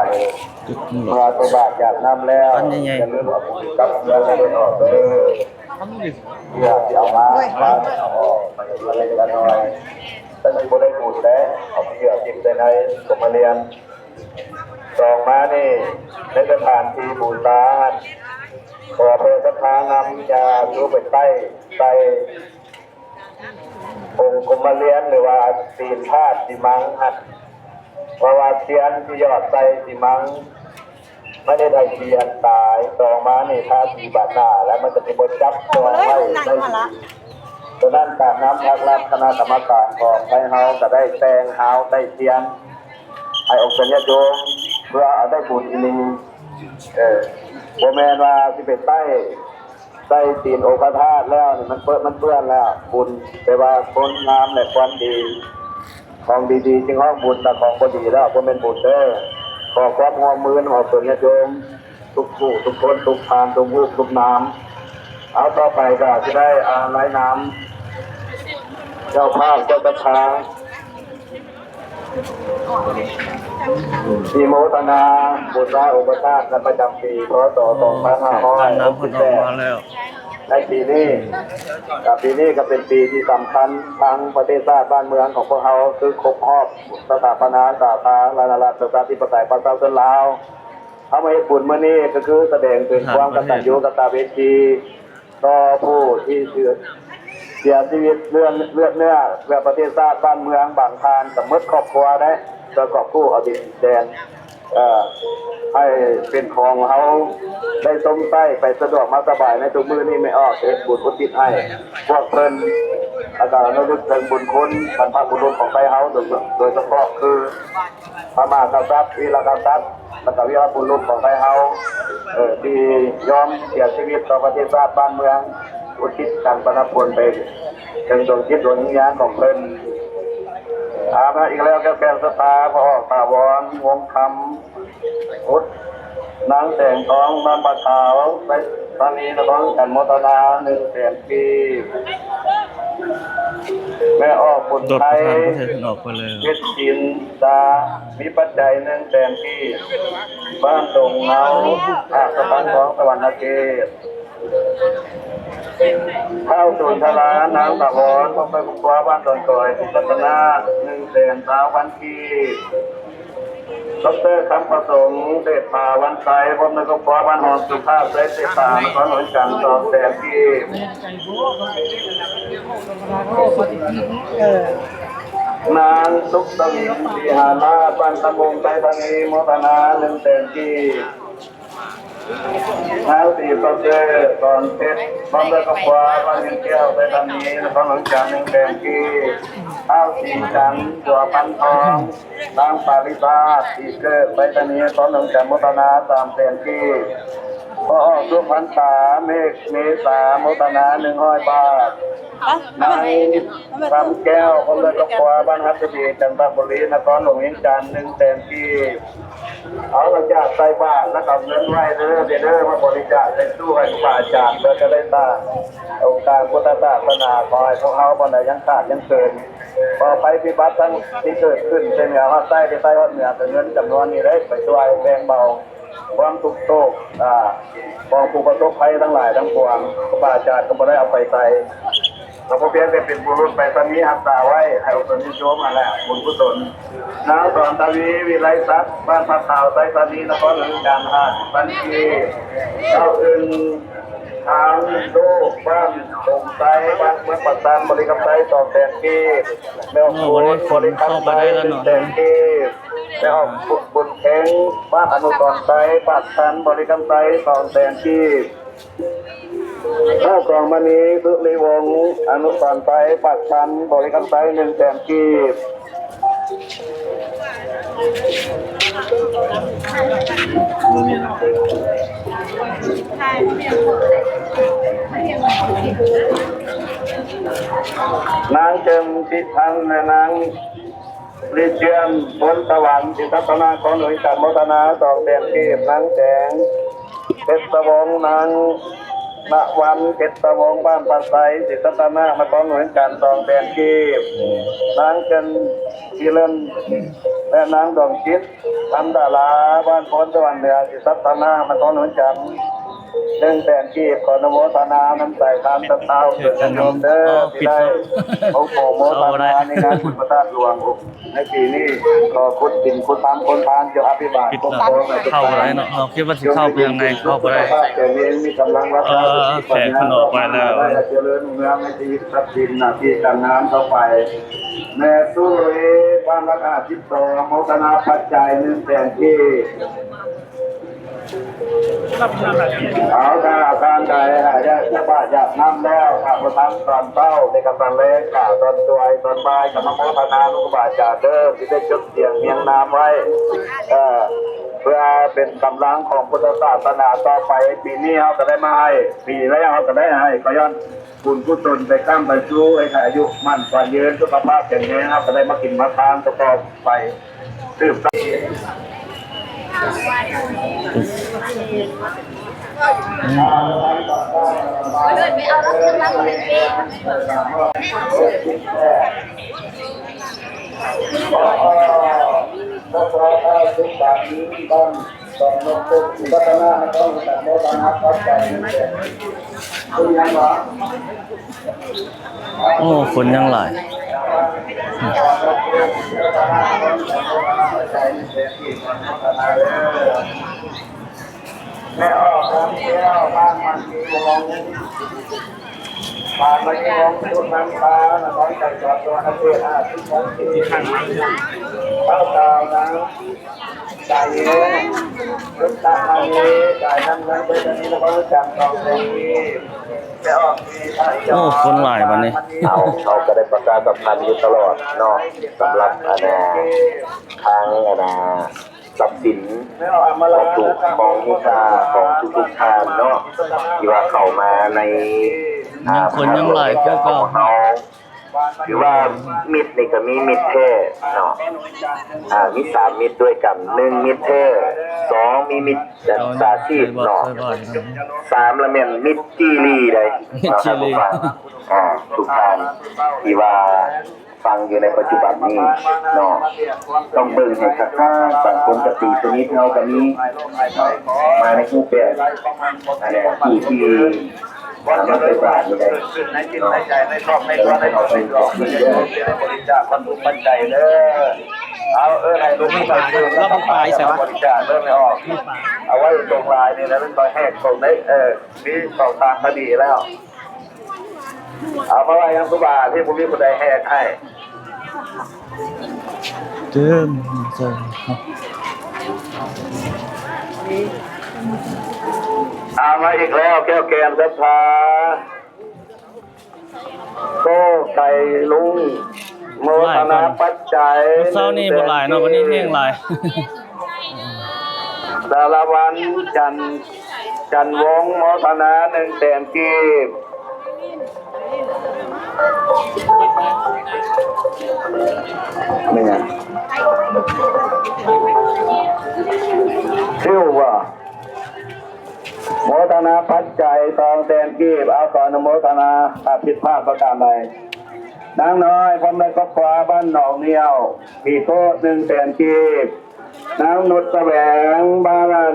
ເມື່ອໃສ່ບາດຢາດນ້ຳແລ້ວ ອັນໃຫຍ່ໆ ຢ່າລືມເອົາບຸນກັບເຮືອນໄປເອົາເດີ ເພື່ອຊິເອົາມາ ມາເອົາອອກໄປເລັກນ້ອຍ ແຕ່ຊິບໍ່ໄດ້ບຸນແລ້ວ ເອົາເບຍຖິ້ມໃສ່ໃນສົມມະລຽນ. ສອງມານີ້ ໃນສະຖານທີ່ບູຊາຫັ້ນ ຂໍແຜ່ສັດທານຳ ຢ່າສູ່ໄປໃຕ້ໃສ່ ອົງກົມມະລຽນ ຫຼືວ່າຕີນທາດສີມັງຫັ້ນ ເພາະວ່າທຽນທີ່ຢອດໃສ່ສີມັງ ມັນເຮັດໃຫ້ສີຫັ້ນຕາຍ. ຕໍ່ມານີ້ ທາສີບາດໜ້າ ແລ້ວມັນກໍຊິບໍ່ຈັບຈອງໄວ້ໃນສີ. ສະນັ້ນ ການນຳພັກລັດຄະນະກຳມະການຂອງໄທເຮົາ ກໍໄດ້ແຕ່ງຮາວໃສ່ທຽນໃຫ້ອົງຊາຍາດໂຍມ ເພື່ອເອົາໄດ້ບຸນອີ່ຫຼີ. ເອີ ບໍ່ແມ່ນວ່າຊິໄປໃຕ້ ໃສ່ຕີນອົງພະທາດແລ້ວນີ້ ມັນເປິດ ມັນເປື້ອນແລ້ວບຸນ. ແຕ່ວ່າຄຸນງາມ ແລະ ຄວາມດີ ຂອງດີໆ ຈຶ່ງຮ້ອງບຸນ ແຕ່ຂອງບໍ່ດີແລ້ວບໍ່ແມ່ນບຸນເດີ. ຂໍຄວາມຮ່ວມມືນຳອອກຕົນຍາດໂຍມ ທຸກຜູ້ທຸກຄົນ ທຸກທ່ານ ທຸກຮູບທຸກນາມ. ເອົາ ຕໍ່ໄປກໍຊິໄດ້ ອ່າ ລາຍນາມເຈົ້າພາບເຈົ້າສັດທາ ທີ່ໂມທະນາບູຊາອົງພະທາດໃນປະຈຳປີ ພ.ສ. ສອງພັນຫ້າຮ້ອຍຫົກສິບແປດ ໃນປີນີ້. ກໍປີນີ້ກໍເປັນປີທີ່ສຳຄັນທາງປະເທດຊາດບ້ານເມືອງຂອງພວກເຮົາ ຄືຄົບຮອບສະຖາປະນາສາທາລະນະລັດ ປະຊາທິປະໄຕ ປະຊາຊົນລາວ. ເຮົາມາເຮັດບຸນມື້ນີ້ ກໍຄືສະແດງເຖິງຄວາມກະຕັນຍູກະຕະເວທີ ຕໍ່ຜູ້ທີ່ເສຍ ເສຍຊີວິດເລື່ອງເລືອດເນື້ອ ເພື່ອປະເທດຊາດບ້ານເມືອງ. ບາງທ່ານກໍໝົດຄອບຄົວໄດ້ ເພື່ອກອບກູ້ເອົາດິນແດນ ເອີ ໃຫ້ເປັນຂອງເຮົາໄດ້ຊົມໃຊ້ໄປສະດວກມາສະບາຍໃນທຸກມື້ນີ້. ແມ່ອອກເຮັດບຸນອຸທິດໃຫ້ພວກເພິ່ນ ແລ້ວກໍລະລຶກເຖິງບຸນຄຸນບັນພະບຸລຸດຂອງໄທເຮົາ ໂດຍ ໂດຍສະເພາະຄື ພະມະຫາກະສັດ, ວີລະກະສັດ ແລ້ວກະວີລະບຸລຸດຂອງໄທເຮົາ ເອີ ທີ່ຍອມເສຍຊີວິດຕໍ່ປະເທດຊາດບ້ານເມືອງ ອຸທິດການບັນພະບຸນໄປເຖິງດວງຈິດດວງວິນຍານຂອງເພິ່ນ. ອາ ມາອີກແລ້ວ ແກ້ວແກ້ວສັດທາ ພໍ່ອອກຖາວອນ ວົງຄຳ ອຸດ ນາງແສງທອງ ບ້ານປາຂາວ ໄຊທານີ ນະຄອນຫຼວງວຽງຈັນ ໂມທະນາ ໜຶ່ງແສນ ກີບ. ແມ່ອອກບຸນໄທ ເພັດສິນດາ ມີປັດໄຈ ໜຶ່ງແສນ ກີບ. ບ້ານດົງເງົາ ອາດສະພັນທອງ ສະຫວັນນະເຂດ. ທ້າວ ສູນທະລາ ນາງສາວອນ ພ້ອມດ້ວຍຄອບຄົວ ບ້ານດອນກອຍ ສິດພັດທະນາ ໜຶ່ງແສນ ຊາວພັນ ກີບ. ດອກເຕີ ຄຳປະສົງ ເສດຖາວັນໄຊ ພ້ອມດ້ວຍຄອບຄົວ ບ້ານຮອງສຸພາບ ໄຊເສດຖາ ນະຄອນຫຼວງວຽງຈັນ ສອງແສນ ກີບ. ນາງ ສຸກສະຫວິນ ສີຫາລາດ ບ້ານຕຳບົງ ໄຊທານີ ໂມທະນາ ໜຶ່ງແສນ ກີບ. ນາງ ສີປະເສີດ ສອນເພັດ ພ້ອມດ້ວຍຄອບຄົວ ບ້ານວຽງແກ້ວ ໄຊທານີ ນະຄອນຫຼວງວຽງຈັນ ໜຶ່ງແສນ ກີບ. ທ້າວ ສີຈັນ ບົວພັນທອງ ນາງ ປາລິຊາດ ສີເກີດ ໄຊທານີ ນະຄອນຫຼວງວຽງຈັນ ໂມທະນາ ສາມແສນ ກີບ. ພໍ່ອອກ ສຸພັນຕາ ເມກ ເມສາ ໂມທະນາ ໜຶ່ງຮ້ອຍ ບາດ. ນາງ ຄຳແກ້ວ ພ້ອມດ້ວຍຄອບຄົວ ບ້ານຮັດສະດີ ຈັນທະບູລີ ນະຄອນຫຼວງວຽງຈັນ ໜຶ່ງແສນ ກີບ. ເອົາ ຫຼັງຈາກໃສ່ບາດແລ້ວກໍເອົາເງິນໄວ້ເດີ ເດີ ມາບໍລິຈາກໃສ່ຕູ້ໃຫ້ຄູບາອາຈານ ເພື່ອຈະໄດ້ສ້າງອົງການພຸດທະສາສະໜາ ຂໍໃຫ້ພວກເຮົາບ່ອນໃດຍັງຂາດຍັງເກີນ ກໍໄພພິບັດທັງທີ່ເກີດຂຶ້ນ ແຕ່ເໜືອຮອດໃຕ້ ແຕ່ໃຕ້ຮອດເໜືອ ກໍເງິນຈຳນວນນີ້ໄດ້ໄປຊ່ວຍແບ່ງເບົາຄວາມທຸກໂສກ ອາ ຂອງຜູ້ປະສົບໄພທັງຫຼາຍທັງປວງ. ຄູບາອາຈານກໍບໍ່ໄດ້ເອົາໄປໃສ ກໍພຽງແຕ່ເປັນບຸລຸດໄປສະນີຮັກສາໄວ້ ໃຫ້ອົບຕົນຍາດໂຍມຫັ້ນແຫຼະ ບຸນກຸສົນ. ນາງ ສອນທະວີ ວິໄລສັກ ບ້ານພະຂາວ ໄຊທານີ ນະຄອນຫຼວງວຽງຈັນ ຫ້າສິບພັນ ກີບ. ທ້າວ ອຶ່ງ ທາງລູກ ບ້ານດົງໄຊ ບ້ານເມືອງປາກຊັນ ບໍລິຄຳໄຊ ສອງແສນ ກີບ. ແມ່ອອກບຸນ ບໍລິຄຳໄຊ ໜຶ່ງແສນ ກີບ. ແມ່ອອກບຸນເພັງ ບ້ານອະນຸສອນໄຊ ປາກຊັນ ບໍລິຄຳໄຊ ສອງແສນ ກີບ. ທ້າວ ກອງມະນີ ສຸລິວົງ ອະນຸສອນໄຊ ປາກຊັນ ບໍລິຄຳໄຊ ໜຶ່ງແສນ ກີບ. ນາງ ເຈີມ ພິພັນ ແລະ ນາງ ລິເຈື່ອນ ພົນສະຫວັນ ສີສັດຕະນະຄອນ ໂດຍການໂມທະນາ ສອງແສນ ກີບ. ນາງ ແສງ ເພັດສະວົງ ນາງ ນະວັນ ເພັດສະວົງ ບ້ານປາກໄຊ ສີສັດຕະນະ ນະຄອນຫຼວງວຽງຈັນ ສອງແສນ ກີບ. ນາງ ເຈີມ ທີ່ເລີນ ແລະ ນາງ ດວງຈິດ ພັນດາລາ ບ້ານໂພນສະຫວັນເໜືອ ສີສັດຕະນາ ນະຄອນຫຼວງວຽງຈັນ ໜຶ່ງແສນກີບ. ຂໍອະນຸໂມທະນານ້ຳໃຈທານສັດທາຂອງຍາດໂຍມເດີ ທີ່ໄດ້ອົບໂອໂມທະນາໃນງານບຸນພະທາດຫຼວງໃນປີນີ້. ຂໍຄຸນສິນຄຸນທຳຄຸນທານຈົ່ງອະພິບານຄຸ້ມຄອງໃຫ້ທຸກທ່ານ ເນາະ. ເຮົາຄິດວ່າຊິເຂົ້າໄປທາງໃນ ເຂົ້າບໍ່ໄດ້ ແຂກເພິ່ນອອກໄປແລ້ວ ໄດ້ຈະເລີນຮຸ່ງເຮືອງໃນຊີວິດຊັບສິນ ໜ້າທີ່ການງານຕໍ່ໄປ. ແມ່ສຸລີ ບ້ານລະກາສິບສອງ ໂມທະນາປັດໄຈໜຶ່ງແສນກີບ. ເອົາ ຖ້າທ່ານໃດຢາກຈະບາດຢາກນຳແລ້ວ ຖ້າບໍ່ທັນຕອນເຊົ້າ ໃນກຳຕອນແລງ ກະຕອນສວຍຕອນບ່າຍ ກະມາໂມທະນານຳຄູບາອາຈານເດີ ທີ່ໄດ້ຈົດສຽງຮຽງນາມໄວ້ ເອີ ເພື່ອເປັນກຳລັງຂອງພຸດທະສາສະໜາຕໍ່ໄປ. ປີນີ້ເຮົາກະໄດ້ມາໃຫ້ ປີແລ້ວເຮົາກະໄດ້ໃຫ້ ກະຍ້ອນ ບຸນກຸສົນໄປຄ້ຳໄປຊູ ໃຫ້ອາຍຸໝັ້ນຂວັນຍືນ ສຸຂະພາບແຂງແຮງ ເຮົາກະໄດ້ມາກິນມາທານຕໍ່ໆໄປ ສືບຕໍ່. ໂອ້ ຄົນຍັງຫຼາຍ. ໂອ້ ຄົນຫຼາຍບາດນີ້. ເຮົາ ເຮົາກະໄດ້ປະຊາສຳພັນຢູ່ຕະຫຼອດເນາະ ສຳລັບ ອັນນາ ທາງ ອັນນາ ຊັບສິນ ວັດຖຸຂອງມີຄ່າຂອງທຸກໆທ່ານເນາະ ທີ່ວ່າເຂົ້າມາໃນ ຍັງຄົນຍັງຫຼາຍຄືເກົ່າ ເຮົາ ຖືວ່າມິດນີ້ກະມີມິດແທ້ເນາະ ອາ ມີສາມມິດດ້ວຍກັນ ໜຶ່ງມິດແທ້ ສອງມີມິດ ມິດສາຊີບເນາະ ສາມລະແມ່ນມິດຈີ່ຫຼີ່ໃດ໋ເນາະ ທ່ານຜູ້ຟັງ ອາ ທຸກທ່ານທີ່ວ່າ ຟັງຢູ່ໃນປັດຈຸບັນນີ້ເນາະ ຕ້ອງເບິ່ງໃຫ້ຄັກໆ ບາງຄົນກະຕີສະນິດເຮົາກະມີເນາະ ມາໃນຮູບແບບ ອັນນີ້ ຜູ້ທີ່ ມາໃສ່ບາດນີ້ໄດ້ເນາະ ໃຫ້ເອົາໄປບອກເພິ່ນເດີ ເອົາ ເອີ ໃຫ້ລູກຫຼານເດີ ເອົາໄປໃສ່ບາດ ເອົາໄວ້ຕົງຫຼາຍນີ້ແຫຼະ ມັນຕ້ອງແຫກຕົງໄດ້ ເອີ ມີສອງສາມຄະດີແລ້ວ. ເອົາມາໄວ້ນຳຄູບາ ທີ່ບໍ່ມີຜູ້ໃດແຫກໃຫ້ ເຕີມໃສ່ ເອົາມາອີກແລ້ວ ແກ້ວແກ່ນສັດທາ ໂຕໄກລຸງ ໂມທະນາປັດໄຈ ເຊົ້ານີ້ບໍ່ຫຼາຍເນາະ ວັນນີ້ແຮງຫຼາຍ. ສາລະວັນ ຈັນ ຈັນວົງ ໂມທະນາໜຶ່ງແສນກີບ. ແມ່ນຫຍັງ? ຊິວບໍ່? ໂມທະນາປັດໄຈສອງແສນກີບ. ເອົາ ຂໍອະນຸໂມທະນາ ຖ້າຜິດພາດປະການໃດ. ນາງນ້ອຍ ພ້ອມດ້ວຍຄອບຄົວ ບ້ານໜອງນຽວ ມີໂທດໜຶ່ງແສນກີບ. ນາງນຸດສະແຫວງ ບ້ານ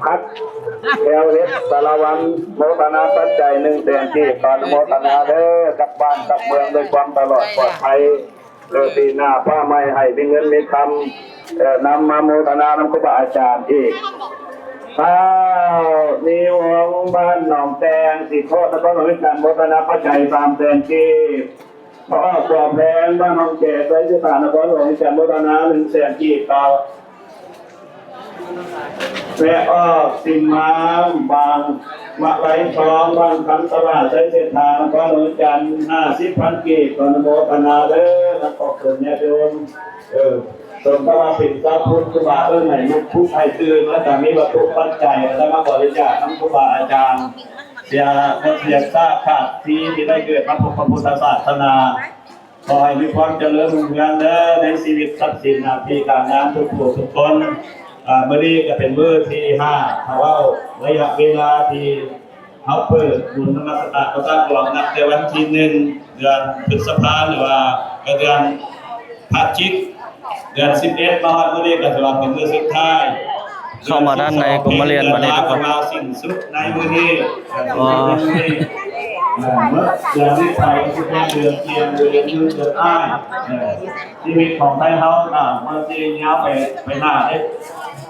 ພັກແຖວເຫັດ ສາລະວັນ ໂມທະນາປັດໄຈໜຶ່ງແສນກີບ. ຂໍອະນຸໂມທະນາເດີ ກັບບ້ານກັບເມືອງດ້ວຍຄວາມຕະຫຼອດປອດໄພ ເລີ ປີໜ້າຟ້າໃໝ່ໃຫ້ມີເງິນມີຄຳ ເອີ ນຳມາໂມທະນານຳຄູບາອາຈານອີກ. ທ້າວນິວອງ ບ້ານໜອງແຕງ ສີໂຄດ ນະຄອນຫຼວງວຽງຈັນ ໂມທະນາປັດໄຈສາມແສນກີບ. ພໍ່ອ້ອກ ບົວແພງ ບ້ານໜອງແຈ ໄຊເສດຖາ ນະຄອນຫຼວງວຽງຈັນ ໂມທະນາໜຶ່ງແສນກີບ. ແມ່ອອກ ສິມມາມ ບ້ານມະໄລທອງ ບ້ານຄຳຕະຫຼາດ ໄຊເສດຖາ ນະຄອນຫຼວງວຽງຈັນ ຫ້າສິບພັນກີບ. ຂໍອະນຸໂມທະນາເດີ ນຳຄອບຄົວຍາດໂຍມ ເອີ ສົມກັບວ່າເປັນຊາວພຸດ ຄູບາເອີ້ນໃຫ້ລຸກ ປຸກໃຫ້ຕື່ນ ແລ້ວກະມີວັດຖຸປັດໄຈ ແລ້ວມາບໍລິຈາກນຳຄູບາອາຈານ ເສຍ ເສຍຊາດຂາດທີ່ ທີ່ໄດ້ເກີດມາພົບພະພຸດທະສາສະໜາ. ຂໍໃຫ້ມີຄວາມຈະເລີນຮຸ່ງເຮືອງເດີ ໃນຊີວິດຊັບສິນ ໜ້າທີ່ການງານທຸກຜູ້ທຸກຄົນ. ອາ ມື້ນີ້ກະເປັນມື້ທີຫ້າ ຖ້າເວົ້າໄລຍະເວລາທີ່ເຮົາເປີດບຸນນະມັດສະການພະທາດຫຼວງ ນັບແຕ່ວັນທີໜຶ່ງ ເດືອນພຶດສະພາ ຫຼືວ່າກະເດືອນພະຈິກ ເດືອນສິບເອັດມາຮອດມື້ນີ້ກໍຖືວ່າເປັນມື້ສຸດທ້າຍ. ເຂົ້າມາດ້ານໃນກໍມາລຽນບັດນີ້ທຸກຄົນ. ເດືອນສິບເອັດເວລາຂອງລາວສິ້ນສຸດໃນມື້ນີ້. ອໍ ເດືອນສິບເອັດ ເອີ ເມື່ອເດືອນນີ້ໄປ ເດືອນເດືອນ ເດືອນອື່ນ ເດືອນອ້າຍ. ເອີ ຊີວິດຂອງໄທເຮົາ ອ່າ ມັນຊິຍາວໄປ ໄປໜ້າເດ້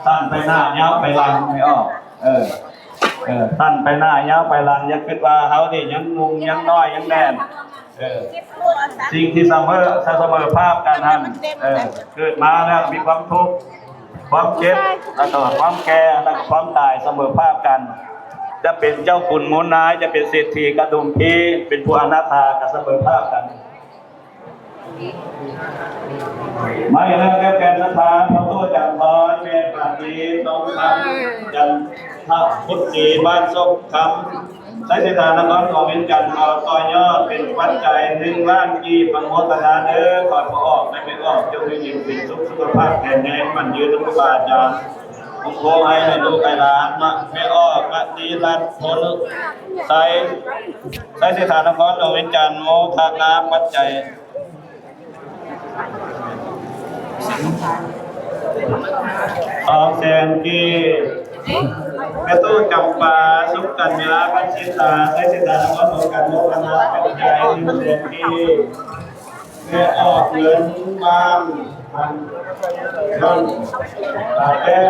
ສັ້ນໄປໜ້າ ຍາວໄປຫຼັງ ແມ່ອອກ. ເອີ ເອີ ສັ້ນໄປໜ້າ ຍາວໄປຫຼັງ. ຢ່າຄິດວ່າເຮົານີ້ຍັງໜຸ່ມ ຍັງນ້ອຍ ຍັງແໜ້ນ. ເອີ ສິ່ງທີ່ສະເໝີ ສະເໝີພາບກັນຫັ້ນ ເອີ ເກີດມາແລ້ວມີຄວາມທຸກ ຄວາມເຈັບ ແລ້ວກໍຄວາມແກ່ ແລ້ວກໍຄວາມຕາຍສະເໝີພາບກັນ. ຈະເປັນເຈົ້າຂຸນມູນນາຍ ຈະເປັນເສດຖີກະດຸມພີ ເປັນຜູ້ອະນາຖາກໍສະເໝີພາບກັນ. ມາເຮັດແລ້ວແກ່ແກ່ນສະຖານ ພໍ່ຕູ້ຈັນທອນ ແມ່ປານີ ທອງຄຳ ຈັນທະພຸດສີ ບ້ານສົກຄຳ ໄຊເສດຖານະຄອນ ຂອງວຽງຈັນ ຂໍຕໍ່ຍອດເປັນປັດໄຈໜຶ່ງລ້ານກີບ ອະນຸໂມທະນາເດີ້. ຂໍໃຫ້ພໍ່ອອກ ແລະ ແມ່ອອກ ຈົ່ງຢູ່ເຢັນເປັນສຸກ ສຸຂະພາບແຂງແຮງ ໝັ້ນຍືນ ນຳຄູບາອາຈານ ຄຸ້ມຄອງໃຫ້ ໃຫ້ລູກໃຫ້ຫຼານ ມະ ແມ່ອອກ ມະນີລັດ ໂພນໄຊ ໄຊເສດຖານະຄອນ ຂອງວຽງຈັນ ໂມທະນາປັດໄຈ ສອງແສນກີບ. ແມ່ຕູ້ຈຳປາ ສຸກກັນຍາ ພັນສິດຕາ ໄຊເສດຖານະຄອນ ຂອງວຽງຈັນ ໂມທະນາປັດໄຈ ໜຶ່ງແສນກີບ. ແມ່ອອກເງິນບ້ານ ບ້ານ ບ້ານ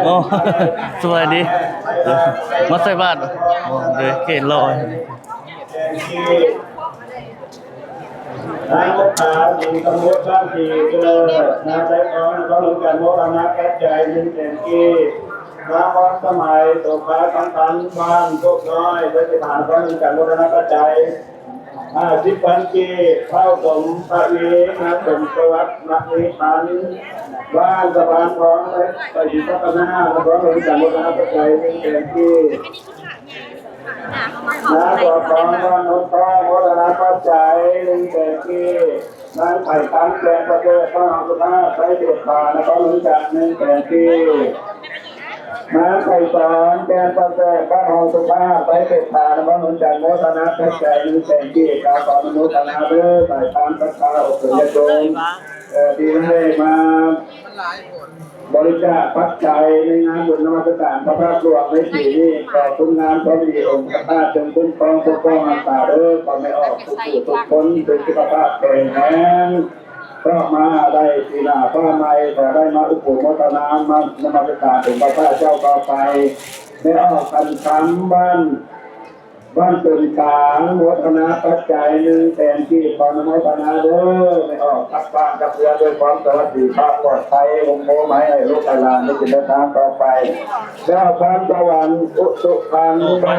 ໂອ້ ສະບາຍດີ ມາໃສ່ບາດ. ໂອ້ ເດີ ເຂດລອຍ. ນາງບົດຕາ ສີສະໝຸດ ບ້ານສີເກີດ ນາງໄຊທອງ ນະຄອນຫຼວງວຽງຈັນ ໂມທະນາປັດໄຈ ໜຶ່ງແສນກີບ. ນາງອອນສະໄໝ ໂສພາ ຄຳພັນ ບ້ານໂຄກນ້ອຍ ໄຊເສດຖານະຄອນຫຼວງວຽງຈັນ ໂມທະນາປັດໄຈ ຫ້າສິບພັນກີບ. ທ້າວສົມພະເວງ ນາສົມສະຫວັດ ມະນີພັນ ບ້ານສະພານທອງ ໄຊສີພັດທະນາ ນະຄອນຫຼວງວຽງຈັນ ໂມທະນາປັດໄຈ ໜຶ່ງແສນກີບ. ນາງ ສອງ ບ້ານໂນນທອງ ໂມທະນາປັດໄຈ ໜຶ່ງແສນກີບ. ນາງ ໄພຕັນ ແກ່ນປະເສີດ ບ້ານຫ້ອງສຸພາບ ໄຊເສດຖາ ນະຄອນຫຼວງວຽງຈັນ ໜຶ່ງແສນກີບ. ນາງ ໄພສອນ ແກ່ນປະເສີດ ບ້ານຫ້ອງສຸພາບ ໄຊເສດຖາ ນະຄອນຫຼວງວຽງຈັນ ໂມທະນາປັດໄຈ ໜຶ່ງແສນກີບ. ກາບອະນຸໂມທະນາເດີ້ ສາຍທານ ສັດທາ ອອກຕົນຍາດໂຍມ ເອີ ທີ່ໄດ້ມາ ບໍລິຈາກປັດໄຈໃນງານບຸນນະມັດສະການພະທາດຫຼວງໃນປີນີ້ ຂໍຄຸນງາມຄວາມດີອົງພະທາດຈົ່ງຄຸ້ມຄອງປົກປ້ອງຮັກສາເດີ້ ຂໍແມ່ອອກທຸກຜູ້ທຸກຄົນ ເປັນສຸຂະພາບແຂງແຮງ ເພາະມາໄດ້ປີໜ້າຟ້າໃໝ່ ຂໍໄດ້ມາອະນຸໂມທະນາ ມານະມັດສະການອົງພະທາດເຈົ້າຕໍ່ໄປ. ແມ່ອອກ ຄັນຄຳ ບ້ານ ບ້ານຕົ້ນກາງ ໂມທະນາປັດໄຈ ໜຶ່ງແສນກີບ ຂໍອະນຸໂມທະນາເດີ້ ແມ່ອອກ ກັບບ້ານກັບເຮືອນດ້ວຍຄວາມສະຫວັດດີພາບປອດໄພ ໂຮມໂພໄມໃຫ້ລູກໃຫ້ຫຼານໄດ້ກິນໄດ້ທານຕໍ່ໄປ. ແລ້ວພອນສະຫວັນ ອຸຕຸພັງ ບ້ານ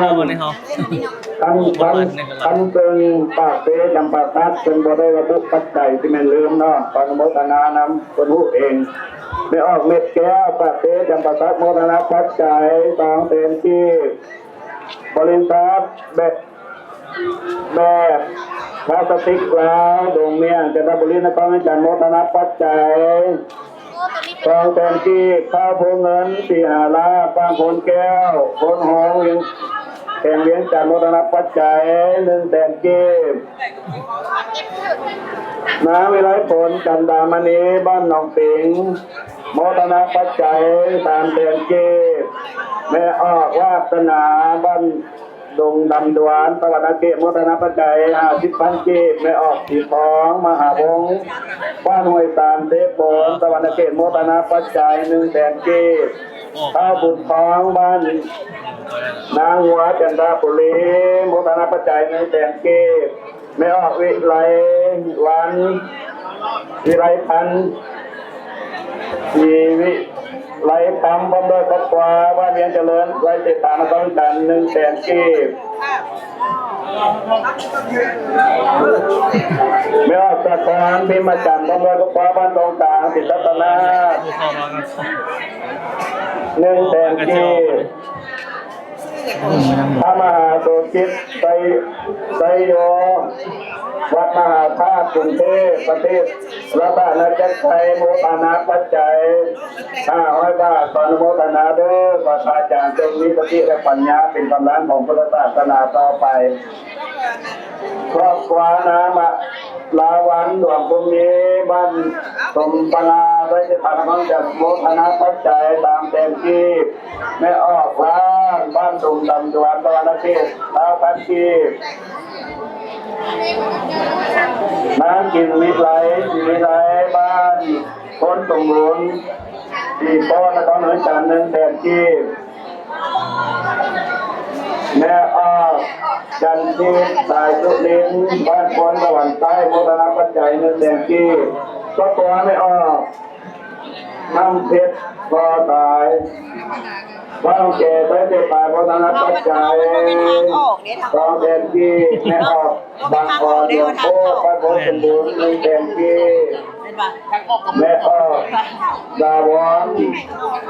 ຄັນ ຄັນ ຄັນເຄິ່ງ ປາກເຊ ຈຳປາສັກ ເພິ່ນບໍ່ໄດ້ລະບຸປັດໄຈ ຊິແມ່ນລືມເນາະ ຂໍອະນຸໂມທະນານຳ ເພິ່ນຮູ້ເອງ. ແມ່ອອກ ເມັດແກ້ວ ປາກເຊ ຈຳປາສັກ ໂມທະນາປັດໄຈ ສອງແສນກີບ. ບໍລິສັດແບບ ແບບພລາສຕິກລາວ ດົງມຽງ ຈັນທະບູລີ ນະຄອນວຽງຈັນ ໂມທະນາປັດໄຈ ສອງແສນກີບ. ທ້າວພູເງິນ ສີຫາລາດ ບ້ານໂພນແກ້ວ ໂພນໂຮງ ວຽງ ແຂວງວຽງຈັນ ໂມທະນາປັດໄຈ ໜຶ່ງແສນກີບ. ນາງວິໄລຜົນ ຈັນດາມະນີ ບ້ານໜອງປິງ ໂມທະນາປັດໄຈ ສາມແສນກີບ. ແມ່ອອກ ວາດສະໜາ ບ້ານດົງດຳດວນ ສະຫວັນນະເຂດ ໂມທະນາປັດໄຈ ຫ້າສິບພັນກີບ. ແມ່ອອກ ສີທອງ ມະຫາວົງ ບ້ານຫ້ວຍຕານ ເຊໂປນ ສະຫວັນນະເຂດ ໂມທະນາປັດໄຈ ໜຶ່ງແສນກີບ. ທ້າວບຸນທອງ ບ້ານນາງົວ ຈັນທະບູລີ ໂມທະນາປັດໄຈ ໜຶ່ງແສນກີບ. ແມ່ອອກ ວິໄລວັນ ວິໄລພັນ ສີວິໄລຄຳ ພ້ອມດ້ວຍຄອບຄົວ ບ້ານວຽງຈະເລີນ ໄຊເສດຖາ ນະຄອນວຽງຈັນ ໜຶ່ງແສນກີບ. ແມ່ອອກ ສະຄອນ ພິມມະຈັນ ພ້ອມດ້ວຍຄອບຄົວ ບ້ານດອງກາງ ສີລັດຕະນາ ໜຶ່ງແສນກີບ. ພະມະຫາໂສຈິດ ໄຊ ໄຊໂຍ ວັດມະຫາທາດ ກຸງເທບ ປະເທດລາຊະອານາຈັກໄທ ໂມທະນາປັດໄຈ ຫ້າຮ້ອຍບາດ ຂໍອະນຸໂມທະນາເດີ້ ຂໍພະອາຈານຈົ່ງມີສະຕິ ແລະ ປັນຍາ ເປັນກຳລັງຂອງພຸດທະສາສະໜາຕໍ່ໄປ. ຄອບຄົວນາງມະ ລາວັນ ດວງພູມີ ບ້ານສົມປະລາ ໄດ້ເສດຖານະຄອນ ຈັດໂມທະນາປັດໄຈ ສາມແສນກີບ. ແມ່ອອກ ລ້ານ ບ້ານດົງຕຳດວນ ສະຫວັນນະເຂດ ຊາວພັນກີບ. ນາງກິນວິໄລ ສີວິໄລ ບ້ານໂພນສົມບູນ ສີໂຄນ ນະຄອນຫຼວງວຽງຈັນ ໜຶ່ງແສນກີບ. ແມ່ອອກ ຈັນທິບ ສາຍສຸລິນ ບ້ານໂພນສະຫວັນໃຕ້ ໂມທະນາປັດໄຈ ໜຶ່ງແສນກີບ. ຄອບຄົວແມ່ອອກ ນ້ຳເພັດ ບໍ່ຕາຍ ບ້ານແກໄດ້ເສດຖານະຄອນ ໂມທະນາປັດໄຈ ສອງແສນກີບ. ແມ່ອອກ ບາງອ່ອນ ດວງໂພ ບ້ານໂພນສົມບູນ ໜຶ່ງແສນກີບ. ແມ່ອອກ ດາວອນ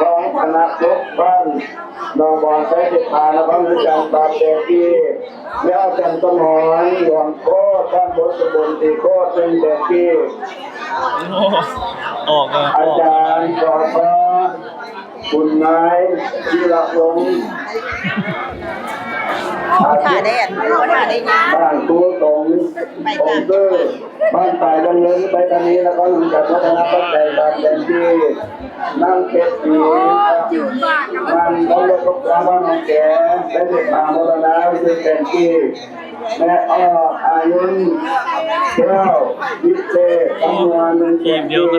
ທອງ ຄະນະສຸກ ບ້ານໜອງບອນ ໄຊເສດຖາ ນະຄອນຫຼວງວຽງຈັນ ສາມແສນກີບ. ແມ່ອອກ ຈັນສະໝອນ ດວງໂພ ບ້ານໂພນສົມບູນ ສີ່ໂຄກ ໜຶ່ງແສນກີບ. ໂອ້ ອອກ ອອກ ອາຈານ ສພ ບຸນນາຍ ທີລະວົງ ທ່າແດດ ທ່າແດດ ບ້ານຄູຕົງ ໄປ ອົງຊື່ ບ້ານປາຍດຳເນີນ ໄປທາງນີ້ ນະຄອນຫຼວງວຽງຈັນ ໂມທະນາປັດໄຈ ສາມແສນກີບ. ນາງເພັດສີ ມັນ ເຂົາເລີຍກໍຄວາມວ່ານ້ອງແກ ໄດ້ເສດຖາໂມທະນາ ໜຶ່ງແສນກີບ. ແມ່ອອກ ອາຍຸນ ແກ້ວວິເສດ ຄຳນວນ ໜຶ່ງແສນກີບ.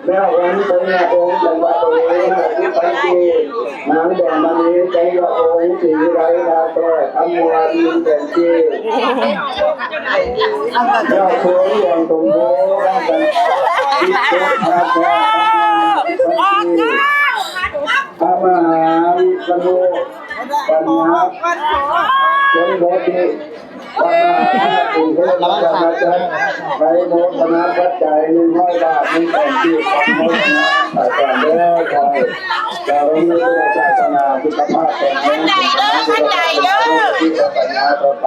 ແມ່ອອກ ວັນ ໄຊຍະວົງ ຈັງຫວັດ ນາງແດງມະນີ ໄຊຍະວົງ ສີວິໄລ ນາແກ້ວ ຄຳນວນ ໜຶ່ງແສນກີບ. ແມ່ອອກ ເພິ່ນ ດວງສົມໂພ ບ້ານຈັນ ສິບເຈັດ ນາແກ້ວ ຄຳນວນ ສິບພັນກີບ. ພະມະຫາວິສະນຸ ປັນຍາ ເປັນໂພທິ ວັດນະຄອນກຸງເທບ ລະວັງ ມະຫານາຈັກໄດ້ໂມທະນາປັດໄຈ ໜຶ່ງຮ້ອຍບາດ ໜຶ່ງແສນກີບ ຂໍອະນຸໂມທະນາສາທຸເດີ. ຂໍໃຫ້ເຈົ້າມີບຸນວາສະນາ ສຸຂະພາບແຂງແຮງ ເປັນກຳລັງໃຈເດີ ໃຫ້ເຈົ້າມີໂຊກໃຫ້ລາບ ມີປັນຍາຕໍ່ໄປ.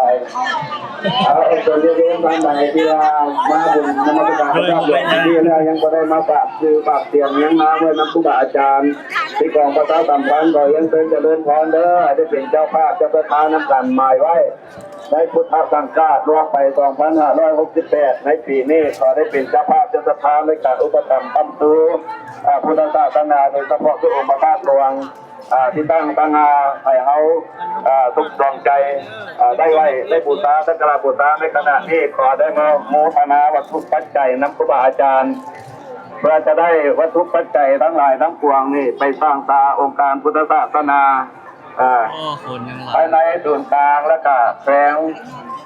ເອົາ ເຊີນຍາດໂຍມທ່ານໃດທີ່ວ່າມາບຸນນະມັດສະການພະທາດຫຼວງທີ່ນີ້ແລ້ວ ຍັງບໍ່ໄດ້ມາຝາກຊື່ຝາກສຽງຫຍັງ ມາເພື່ອນຳຄູບາອາຈານ ທີ່ກອງປະຊາສຳພັນ ຂໍຮຽນເຊີນຈະເລີນພອນເດີ ໃຫ້ໄດ້ເປັນເຈົ້າພາບເຈົ້າສັດທານຳກັນ. ໝາຍໄວ້ໃນພຸດທະສັງກາດລ່ວງໄປ ສອງພັນຫ້າຮ້ອຍຫົກສິບແປດ ໃນປີນີ້ ຂໍໄດ້ເປັນເຈົ້າພາບເຈົ້າສັດທາໃນການອຸປະຖຳຄ້ຳຊູ ອາ ພຸດທະສາສະໜາ ໂດຍສະເພາະຄືອົງພະທາດຫຼວງ ອາ ທີ່ຕັ້ງຕາງໜ້າໃຫ້ເຮົາ ອາ ສຸກດວງໃຈ ອາ ໄດ້ໄຫວ້ ໄດ້ບູຊາ ສັກກາລະບູຊາໃນຂະນະນີ້. ຂໍໄດ້ມາໂມທະນາວັດຖຸປັດໄຈນຳຄູບາອາຈານ ເພື່ອຈະໄດ້ວັດຖຸປັດໄຈທັງຫຼາຍທັງປວງນີ້ ໄປສ້າງສາອົງການພຸດທະສາສະໜາ ເອີ ໂອ້ ຄົນຍັງຫຼາຍ ພາຍໃນສູນກາງ ແລະກະແຂວງ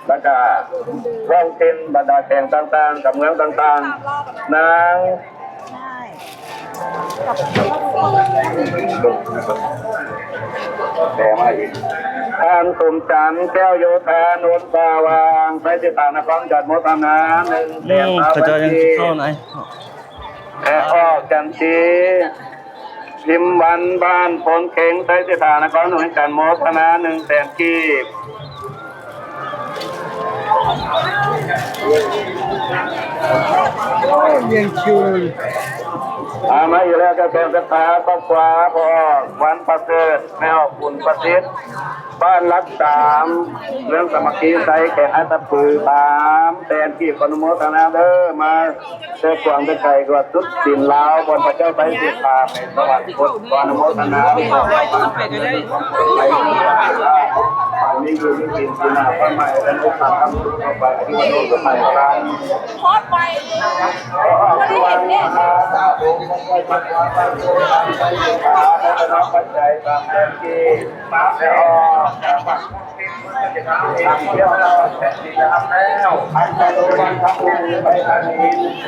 ແລະກະທ້ອງຖິ່ນ ບັນດາແຂວງຕ່າງໆ ກັບເມືອງຕ່າງໆ. ນາງ ແປມາອີກ ທ່ານສົມຈັນ ແກ້ວໂຍທາ ໂນນປ່າຫວ່າງ ໄຊເສດຖາ ນະຄອນ ອະນຸໂມທະນາ ໜຶ່ງແສນ ອືມ ເຂົາເຈົ້າຍັງຊິເຂົ້າໃນ ແມ່ອອກ ຈັນສີ ພິມວັນ ບ້ານໂພນເຄັງ ໄຊເສດຖາ ນະຄອນຫຼວງວຽງຈັນ ໂມທະນາ ໜຶ່ງແສນກີບ. ໂອ້ຍ ລຽນຄິວເລີຍ ອາ ມາອີກແລ້ວ ເຈົ້າແຂກສັດທາ ຄອບຄົວພໍ່ອອກ ວັນປະເສີດ ແມ່ອອກ ບຸນປະສິດ ບ້ານຫຼັກສາມ ເມືອງສາມັກຄີໄຊ ແຂວງອັດຕະປື ສາມແສນກີບ ອະນຸໂມທະນາເດີ ມາແຕ່ກວ້າງແຕ່ໄກ ກວ່າສຸດດິນລາວ ບ່ອນພະເຈົ້າໄຊເສດຖາໄປສະຫວັນຄົດ ຂໍອະນຸໂມທະນາ ມີຢູ່ມີກິນ ກິນໜ້າໄຟໄໝ້ ແລະ ລູກຄ້ານຳສູ່ຕໍ່ໄປ ອາຍຸວັນໂນສຸຂັງພະລັງ ຂໍອອກ ວັນມະຫາສາທຸ ໄດ້ຮັບປັດໄຈສາມແສນກີບ ມາແລ້ວ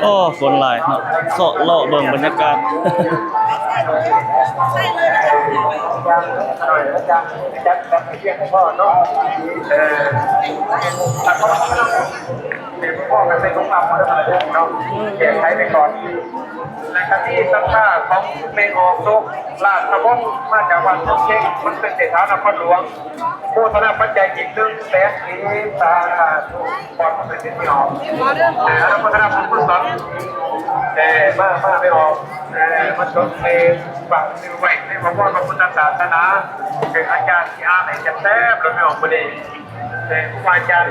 ໂອ້ ຄົນຫຼາຍເນາະ ເສາະເລາະເບິ່ງບັນຍາກາດ ເອີ ເປັນພໍ່ກັນເປັນຂອງເຮົາເນາະ ແກ້ໄຂໄປກ່ອນ ແລະກະມີສັດທາຂອງແມ່ອອກ ໂຊກລາດສະວົງ ມາຈາກບ້ານໂພນເຄັງ ມັນເປັນເສດຖານະຄອນຫຼວງ ໂມທະນາປັດໄຈອີກໜຶ່ງແສນກີບ ສາທຸ ຂອບຄຸນເປັນທີ່ອອກ ເອີ ອະນຸໂມທະນາບຸນກຸສົນ ເອີ ມາ ມາໄປອອກ ເອີ ມາຊົມເມ ຝາກຊື່ໄວ້ໃນພະວອນພະພຸດທະສາສະໜາ ເປັນອາຈານທີ່ອ່ານໃຫ້ແຊບໆ ແລ້ວໄປອອກບໍ່ໄດ້ ເອີ ຄູບາອາຈານ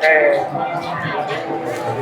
ເອີ ເອີ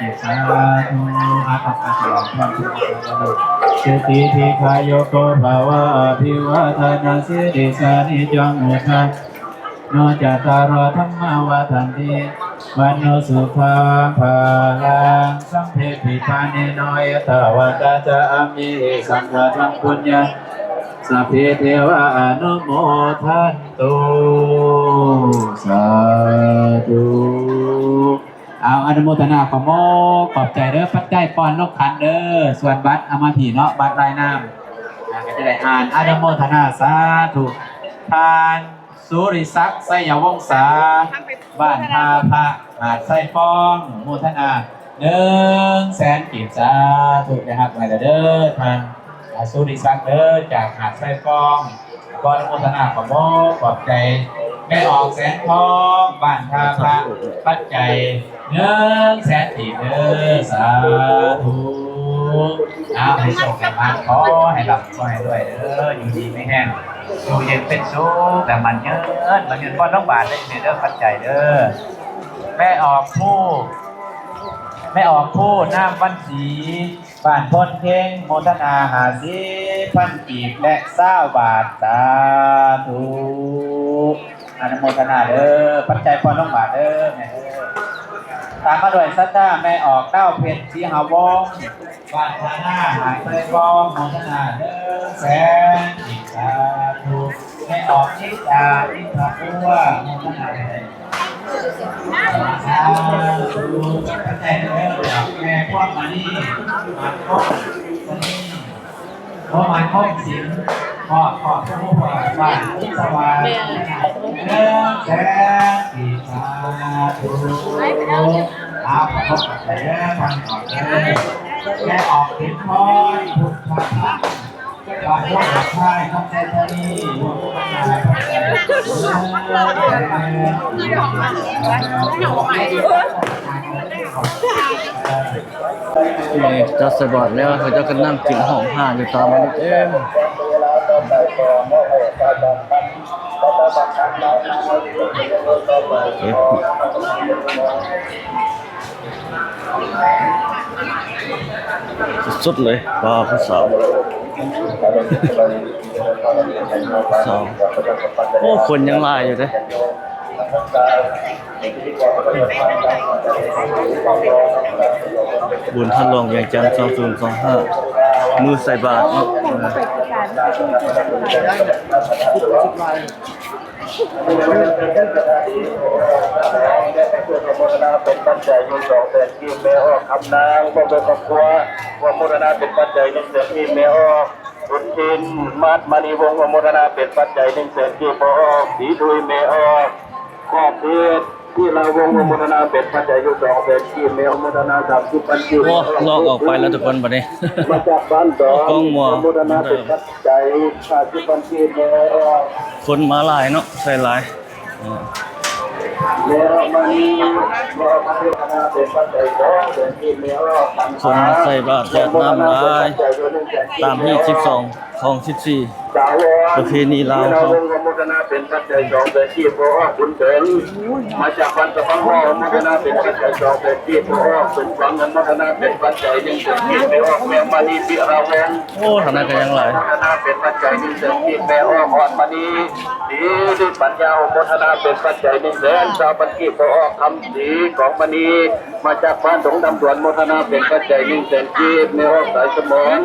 ຈິດ ສາທຸ ອາຄະຄະສະຫວັງພອນ ສຸຂະພາລະໂພ ສຸຂີ ດີຄາຍຸໂກ ພະວະ ອະພິວາທະນະສີລິສານິຈັງ ໂອຊາ ໂນ ຈັດຕາໂລ ທຳມາ ວັດທັນຕິ ວັນໂນ ສຸຂັງ ພະລັງ ສັງ ພະຕິພານີໂນ ເອຕາວັດ ຕະຈະ ອາເມຫິ ສັງຄະທັງ ປຸນຍັງ ສັບເພ ເທວາ ອະນຸໂມທັນຕຸ ສາທຸ. ເອົາ ອະນຸໂມທະນາຂອບອົກຂອບໃຈເດີ ປັດໄຈປ້ອນລົງຂັນເດີ ສ່ວນບັດເອົາມາພີ້ເນາະ ບັດລາຍນາມ ອ່າ ກໍຈະໄດ້ອ່ານ ອະນຸໂມທະນາ ສາທຸ. ທ່ານ ສຸລິສັກ ໄຊຍະວົງສາ ບ້ານທ່າພະ ຫາດຊາຍຟອງ ໂມທະນາ ໜຶ່ງແສນກີບ ສາທຸ. ໄດ້ຮັບໄວ້ແລ້ວເດີ ທ່ານ ອາ ສຸລິສັກເດີ ຈາກຫາດຊາຍຟອງ ຂໍອະນຸໂມທະນາຂອບອົກຂອບໃຈ ແມ່ອອກ ແສງທອງ ບ້ານທ່າພະ ປັດໄຈ ໜຶ່ງແສນກີບເດີ ສາທຸ. ເອົາ ໃຫ້ໂຊກໃຫ້ໝານ ຂໍໃຫ້ລ່ຳ ຂໍໃຫ້ລວຍເດີ ຢູ່ດີມີແຮງ ຢູ່ເຢັນເປັນສຸກ ແລະ ໝັ້ນຍືນ ໝັ້ນຍືນ ປ້ອນລົງບາດເດີ ເດີ ປັດໄຈເດີ. ແມ່ອອກພູ ແມ່ອອກພູ ນາມວັນສີ ບ້ານໂພນເພັງ ໂມທະນາ ຫ້າສິບພັນກີບ ແລະ ຊາວບາດ ສາທຸ. ອະນຸໂມທະນາເດີ ປັດໄຈປ້ອນລົງບາດເດີ ແມ່ເດີ. ຕາມມາດ້ວຍສັດທາ ແມ່ອອກ ດາວເພັດ ສີຫະວົງ ບ້ານທ່ານາ ຫາດຊາຍຟອງ ໂມທະນາ ໜຶ່ງແສນ ສາທຸ. ແມ່ອອກນິດາ ນິດພະບົວ ໂມທະນາແດ່ ສາທຸ ແມ່ພວງມະນີ ມາຄົບ ໂອ້ ໝາຍຄວາມສິງ ຮອດຄອບຄົວບ້ານອິດສະຫວານ ແມ່ນ ເອີ ແສນດີ ສາທຸ ອາ ຂອບໃຈເດີ ທາງອອກເດີ ແມ່ອອກເປັນພອນ ພຸດທະພັກ ບ້ານໂພນດອກຊາຍ ຄຳໄຊທານີ ຮ່ວມກັນມາ ນີ້ຈັດໃສ່ບາດແລ້ວ ເຂົາເຈົ້າກໍນັ່ງກິນຫ້ອງຫ້າຢູ່ຕາມອັນນີ້ເຕັມ ສຸດໆເລີຍ ວ່າຜູ້ສາວ ສາວ ໂອ້ ຄົນຍັງຫຼາຍຢູ່ເດ້. ບຸນທາດຫຼວງວຽງຈັນ ສອງພັນຊາວຫ້າ ມື້ໃສ່ບາດເນາະ ໂມທະນາເປັນປັດໄຈຢູ່ສອງແສນກີບ ແມ່ອອກຄຳນາງ ພ້ອມດ້ວຍຄອບຄົວ ຮ່ວມໂມທະນາເປັນປັດໄຈໜຶ່ງແສນກີບ ແມ່ອອກ ບຸນທິນ ມາດມະນີວົງ ອະນຸໂມທະນາເປັນປັດໄຈໜຶ່ງແສນກີບ ພໍ່ອອກ ສີທຸຍ ແມ່ອອກ ຄອບເທດ ພິລາວົງ ອະນຸໂມທະນາເປັນປັດໄຈຢູ່ສອງແສນກີບ ແມ່ອອກ ອະນຸໂມທະນາສາມສິບພັນກີບ ໂອ້ ລອກອອກໄປແລ້ວທຸກຄົນບັດນີ້ ມາຈາກບ້ານດອນ ອະນຸໂມທະນາເປັນປັດໄຈຫ້າສິບພັນກີບ ແມ່ອອກ ຄົນມາຫຼາຍເນາະ ໃສ່ຫຼາຍ. ຄົນມາໃສ່ບາດແຈກນ້ຳຫຼາຍ ຕາມຮີດສິບສອງ ຂອງສິບສີ່ ປະເພນີລາວເຮົາ ອະນຸໂມທະນາເປັນປັດໄຈສອງແສນກີບ ພໍ່ອອກບຸນເຖິງ ມາຈາກບ້ານສະພັງ ອະນຸໂມທະນາເປັນປັດໄຈສອງແສນກີບ ພໍ່ອອກສົມຫວັງ ອະນຸໂມທະນາເປັນປັດໄຈໜຶ່ງແສນກີບ ແມ່ອອກແມວມະນີ ພິລາວົງ ໂອ້ ທາງນັ້ນກໍຍັງຫຼາຍ ອະນຸໂມທະນາເປັນປັດໄຈໜຶ່ງແສນກີບ ແມ່ອອກອອນມະນີ ສີລິປັນຍາ ອະນຸໂມທະນາເປັນປັດໄຈໜຶ່ງແສນຊາວພັນກີບ ພໍ່ອອກຄຳສີ ຂອງມະນີ ມາຈາກບ້ານດົງດຳດວນ ໂມທະນາເປັນປັດໄຈໜຶ່ງແສນກີບ ແມ່ອອກສາຍສະໝອນ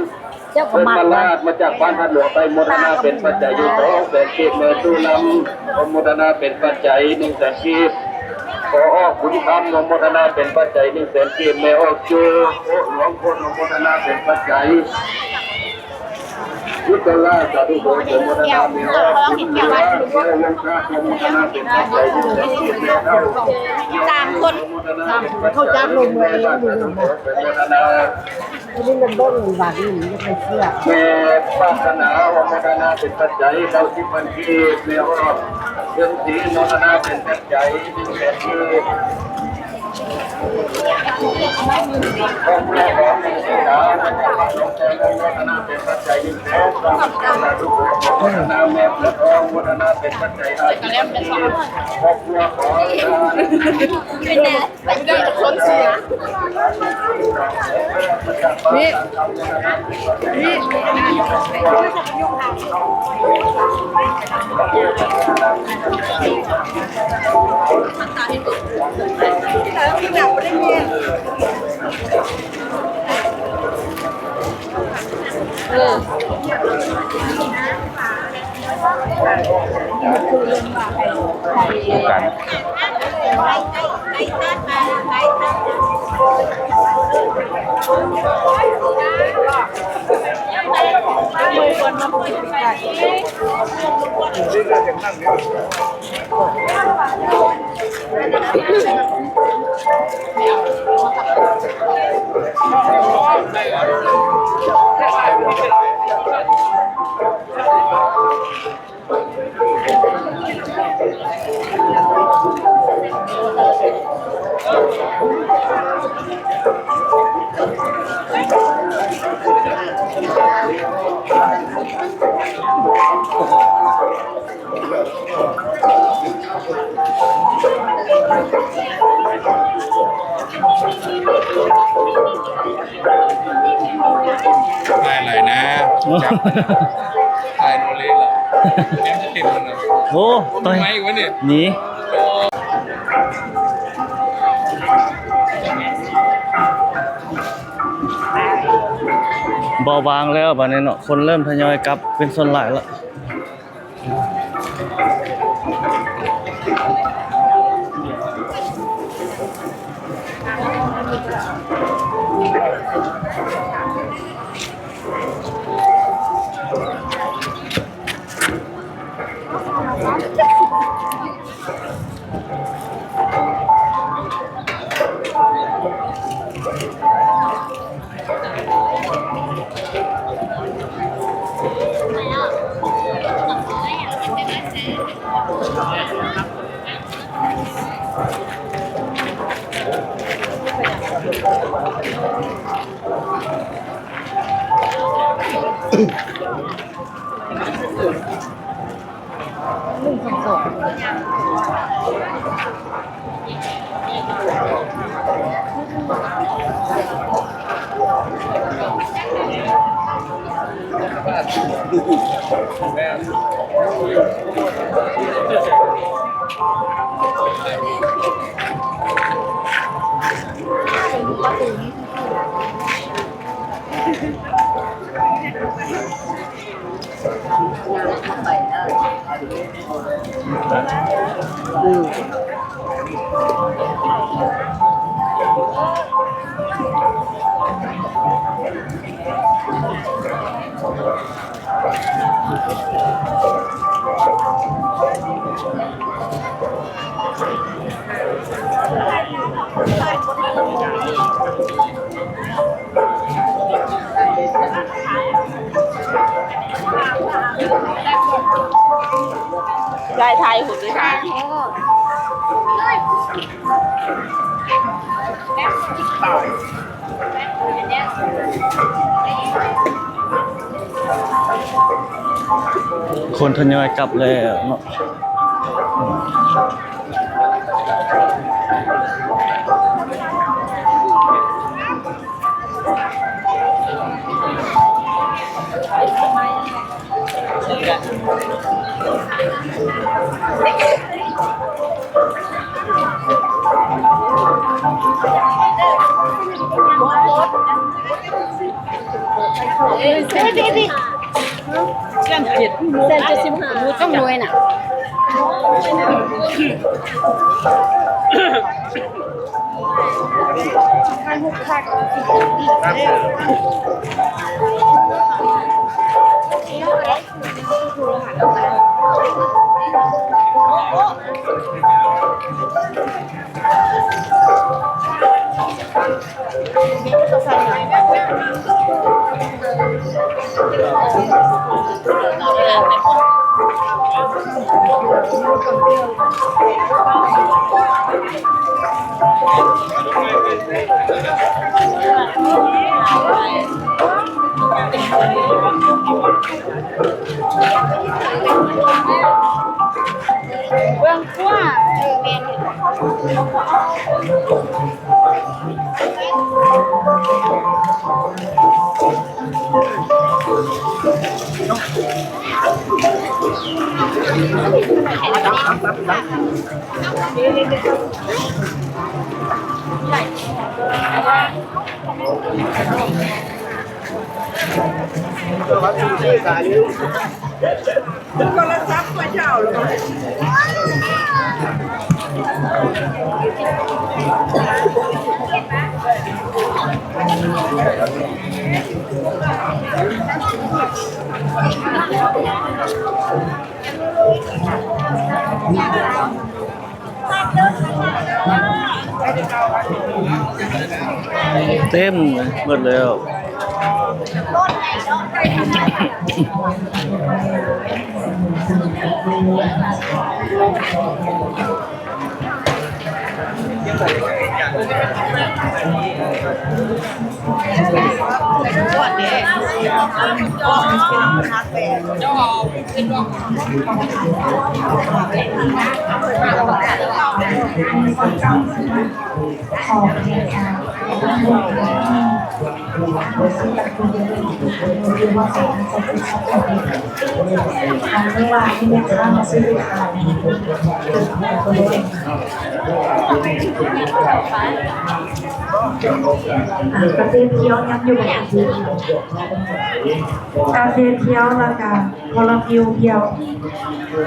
ເຈົ້າກໍມັກ ເພິ່ນມາລາດ ມາຈາກບ້ານທາດຫຼວງໃຕ້ ໂມທະນາເປັນປັດໄຈຢູ່ສອງແສນກີບ ແມ່ຕູ້ລຳ ອະນຸໂມທະນາເປັນປັດໄຈໜຶ່ງແສນກີບ ພໍ່ອອກບຸນຄຳ ອະນຸໂມທະນາເປັນປັດໄຈໜຶ່ງແສນກີບ ແມ່ອອກຈູ ໂອະ ຫຼວງພົນ ອະນຸໂມທະນາເປັນປັດໄຈ ສາມຄົນ ເຂົາຈັກລົງເມືອງຢູ່ ອັນນີ້ມັນເບິ່ງບາດນີ້ມັນໄປເຊື່ອ ແມ່ປາດຖະໜາ ອະນຸໂມທະນາເປັນປັດໄຈເກົ້າສິບພັນກີບ ແມ່ອອກ ເພິ່ນສີ ອະນຸໂມທະນາເປັນປັດໄຈໜຶ່ງແສນກີບ ຄອບຄົວຂອງແມ່ສີດາ ອະນຸໂມທະນາເປັນປັດໄຈໜຶ່ງແສນ ສາທຸ ອະນຸໂມທະນາ ແມ່ເຜືອກທອງ ອະນຸໂມທະນາເປັນປັດໄຈຫ້າສິບພັນກີບ ຄອບຄົວຂອງ ເປັນແນວ ເປັນແນວຄົນເສຍ ນີ້ ນີ້ ເອີ ກັນ ຖ່າຍຫຼາຍນະ ຈັບ ຖ່າຍໂນເລລະ ແມ່ນຈະເຕັມມັນນະ ໂອ້ ໂອ້ ຕາຍ ໄມ້ວະນີ້ ນີ້ ບໍ່ວ່າງແລ້ວບາດນີ້ເນາະ ຄົນເລີ່ມທະຍອຍກັບເປັນສ່ວນຫຼາຍລະ. ຍາຍຖ່າຍຮູບດ້ວຍນະ. ຄົນທະຍອຍກັບແລ້ວເນາະ. ແສນເຈັດສິບຫ້າ ຕ້ອງໜ່ວຍນະ. ເບື້ອງຂວາ ໂທລະສັບຂ້ອຍເຈົ້າ. ເຕັມໝົດແລ້ວ. ເ ກາເຟທ່ຽວຍັງຢູ່ບໍ່? ກາເຟທ່ຽວ ແລ້ວກະໂຄລາຟິວທ່ຽວ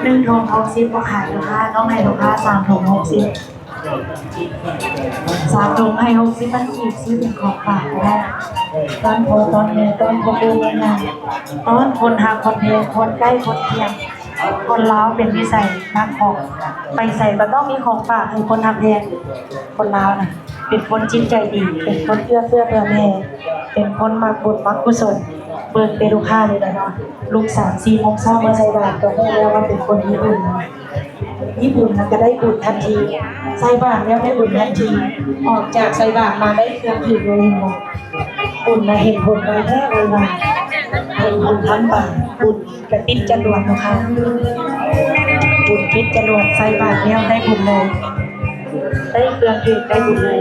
ໜຶ່ງຖົງຫົກສິບບໍ່ຂາຍລູກຄ້າ ຕ້ອງໃຫ້ລູກຄ້າສາມຖົງຫົກສິບ ສາມຖົງໃຫ້ຫົກສິບພັນກີບ ຊື້ເປັນຂອງຝາກກໍໄດ້ ຕ້ອນພໍ່ຕ້ອນແມ່ ຕ້ອນພໍ່ປູ່ແມ່ຍ່າ ຕ້ອນຄົນຮັກຄົນແພງ ຄົນໃກ້ຄົນຄຽງ. ຄົນລາວເປັນນິໄສມັກຂອງ ໄປໃສກໍຕ້ອງມີຂອງຝາກໃຫ້ຄົນຮັກແພງ. ຄົນລາວນະ ເປັນຄົນຈິດໃຈດີ ເປັນຄົນເອື້ອເຟື້ອເຜື່ອແຜ່ ເປັນຄົນມັກບຸນມັກກຸສົນ. ເບິ່ງແຕ່ລູກຄ້ານີ້ລະເນາະ ລຸກສາມສີ່ໂມງເຊົ້າມາໃສ່ບາດກໍຮູ້ແລ້ວວ່າເປັນຄົນມີບຸນ. ມີບຸນລະກະໄດ້ບຸນທັນທີ ໃສ່ບາດແລ້ວໄດ້ບຸນທັນທີ ອອກຈາກໃສ່ບາດມາໄດ້ເຄື່ອງຖືກເລີຍ ເຫັນບໍ່? ບຸນນະເຫັນຜົນໄວແທ້ໄວວ່າ ເຫັນຜົນທັນຕາ ບຸນກະຕິດຈະຫຼວດເນາະຄ່ະ ບຸນຕິດຈະຫຼວດ ໃສ່ບາດແລ້ວໄດ້ບຸນເລີຍ ໄດ້ເຄື່ອງເທດໄດ້ບຸນເລີຍ.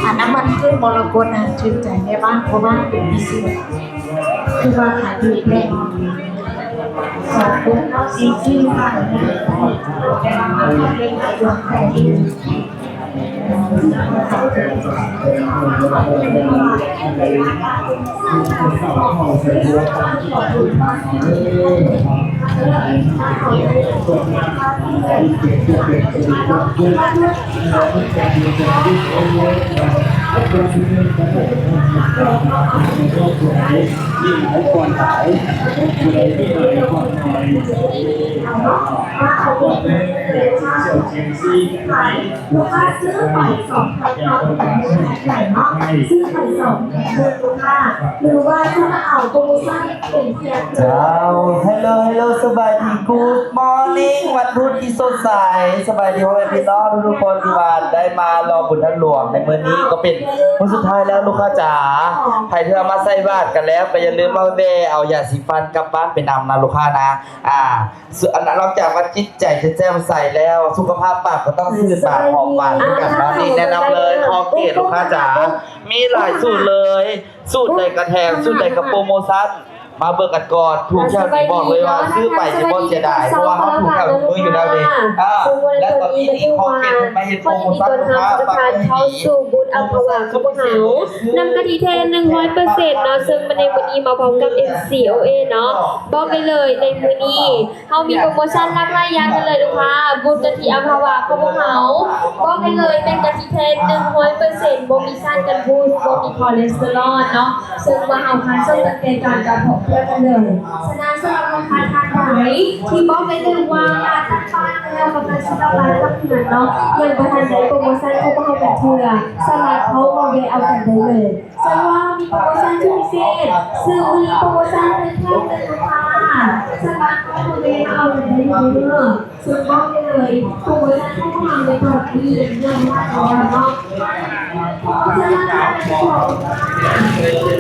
ອາ ນ້ຳມັນພືດມໍລະກົດນະ ຖືກໃຈແມ່ບ້ານພໍ່ບ້ານເປັນພິເສດ ຄືວ່າຂາຍຖືກແພງ ສອງຂວດເກົ້າສິບ ແຕ່ວ່າມັນເປັນຂາຍດວງແທ້. ລູກຄ້າຊື້ໄປສອງແພັກເນາະ ແພັກໃຫຍ່ເນາະ ຊື້ໄປສອງແພັກເນາະ ລູກຄ້າ ຫຼືວ່າຈະມາເອົາໂປຣໂມຊັນເປັນພຽງ ເຈົ້າ Hello Hello ສະບາຍດີ Good morning ວັນພຸດທີ່ສົດໃສ ສະບາຍດີພໍ່ແມ່ພີ່ນ້ອງທຸກໆຄົນທີ່ວ່າໄດ້ມາລໍບຸນທາດຫຼວງໃນມື້ນີ້ ກໍເປັນມື້ສຸດທ້າຍແລ້ວລູກຄ້າຈ໋າ ໃຜທີ່ວ່າມາໃສ່ບາດກັນແລ້ວ ກໍຢ່າລືມມາແວ່ເອົາຢາສີຟັນກັບບ້ານໄປນຳນະລູກຄ້ານະ ອ່າ ອັນ ນອກຈາກວ່າຈິດໃຈຈະແຈ່ມໃສແລ້ວ ສຸຂະພາບປາກກໍຕ້ອງຊື່ນບານຫອມຫວານຄືກັນເນາະ. ນີ້ແນະນຳເລີຍ Colgate ລູກຄ້າຈ໋າ ມີຫຼາຍສູດເລີຍ ສູດໃດກະແຖມ ສູດໃດກະໂປຣໂມຊັນ ມາເບິ່ງກັນກ່ອນ. ຖືກແລ້ວນີ້ບອກເລີຍວ່າຊື້ໄປຊິບໍ່ເສຍດາຍ ເພາະວ່າເຮົາຖືກແລ້ວທຸກມື້ຢູ່ແລ້ວເດ້. ເອີ ແລະຕອນນີ້ Colgate ເພິ່ນມາເຮັດໂປຣໂມຊັນ ລູກຄ້າ ຝາກໄວ້ໃຫ້ດີ ເຂົ້າສູ່ບຸນອັມພະວາຂອງພວກເຮົາ ນ້ຳກະທິແທ້ ໜຶ່ງຮ້ອຍເປີເຊັນ ເນາະ ເຊິ່ງໃນມື້ນີ້ມາພ້ອມກັບ ເອັມ ຊີ ໂອ ເອ ເນາະ. ບອກໄດ້ເລີຍ ໃນມື້ນີ້ ເຮົາມີໂປຣໂມຊັນຫຼາກຫຼາຍຢ່າງກັນເລີຍລູກຄ້າ ບຸນກະທິອັມພະວາຂອງພວກເຮົາ ບອກໄດ້ເລີຍ ເປັນກະທິແທ້ ໜຶ່ງຮ້ອຍເປີເຊັນ ບໍ່ມີສານກັນບູດ ບໍ່ມີຄໍເລສເຕີຣອນເນາະ ເຊິ່ງວ່າເຮົາຄັນສົດຕັ້ງແຕ່ການກະເພາະເພື່ອກັນເລີຍ. ສະນັ້ນ ສຳລັບລູກຄ້າທ່ານໃດທີ່ບອກໄດ້ເລີຍວ່າ ຕັກບາດແລ້ວກຳລັງຊິກັບບ້ານກັບເຮືອນເນາະ ຍັງບໍ່ທັນໄດ້ໂປຣໂມຊັນຂອງພວກເຮົາຈັກເທື່ອ ສາມາດເຂົ້າມາແວ່ເອົາກັນໄດ້ເລີຍ. ເຊິ່ງວ່າເຮົາມີໂປຣໂມຊັນສຸດພິເສດ ເຊິ່ງມີໂປຣໂມຊັນໃນແຖມເດີ ລູກຄ້າ ສາມາດເຂົ້າມາແວ່ເອົາໄດ້ເດີ. ເຊິ່ງບອກໄດ້ເລີຍ ໂປຣໂມຊັນຂອງພວກເຮົາໃນຕອນນີ້ຍັງບໍ່ໝົດເທົ່ານັ້ນເນາະ. ໂປຣໂມຊັນລາຄາແພງ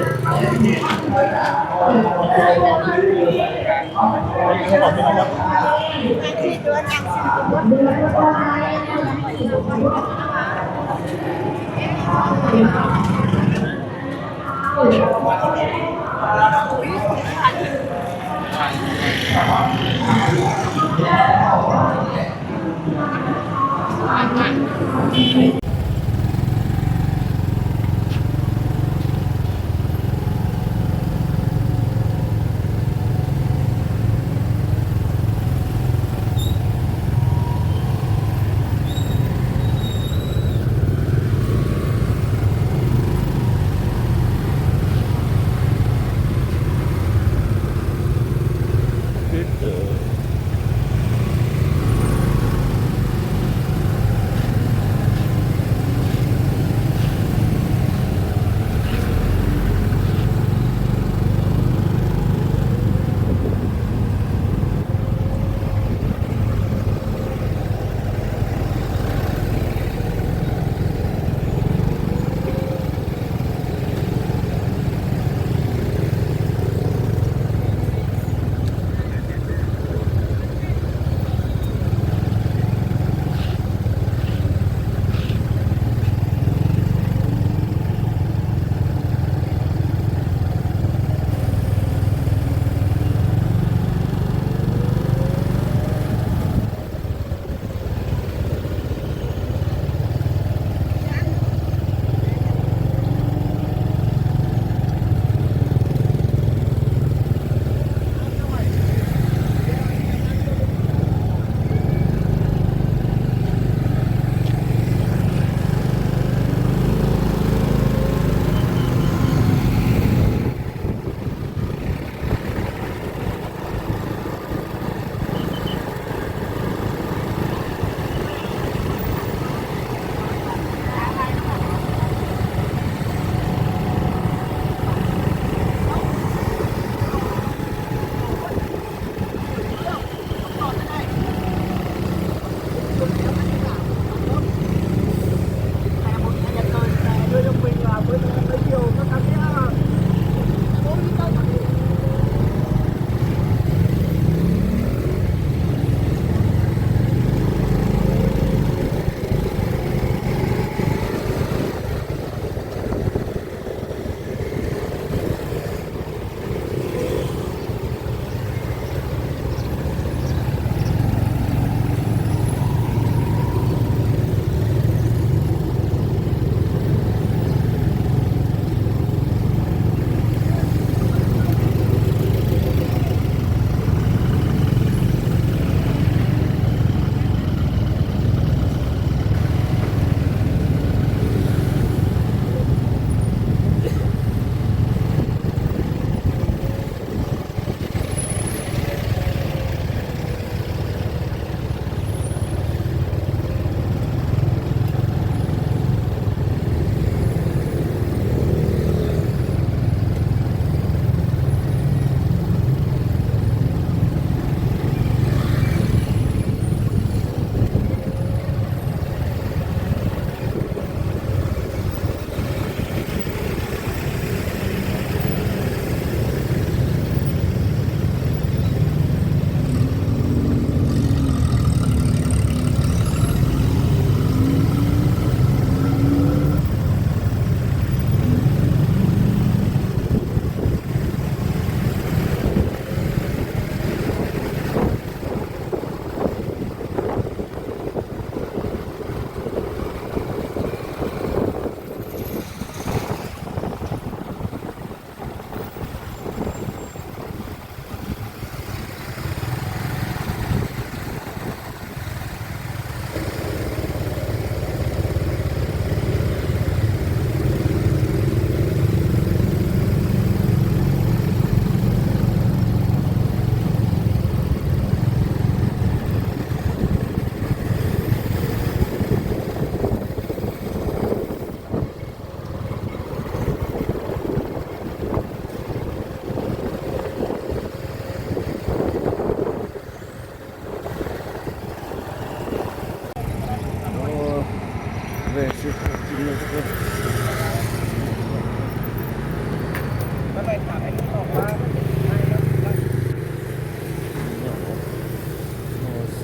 ສົ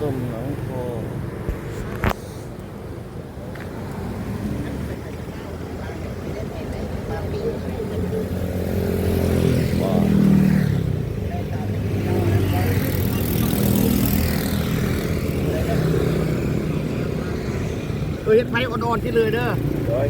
້ມໜັງຄໍ. ເອີ ເຮັດໄຟອ່ອນໆ ທີ່ເລີຍເດີ. ໂດຍ.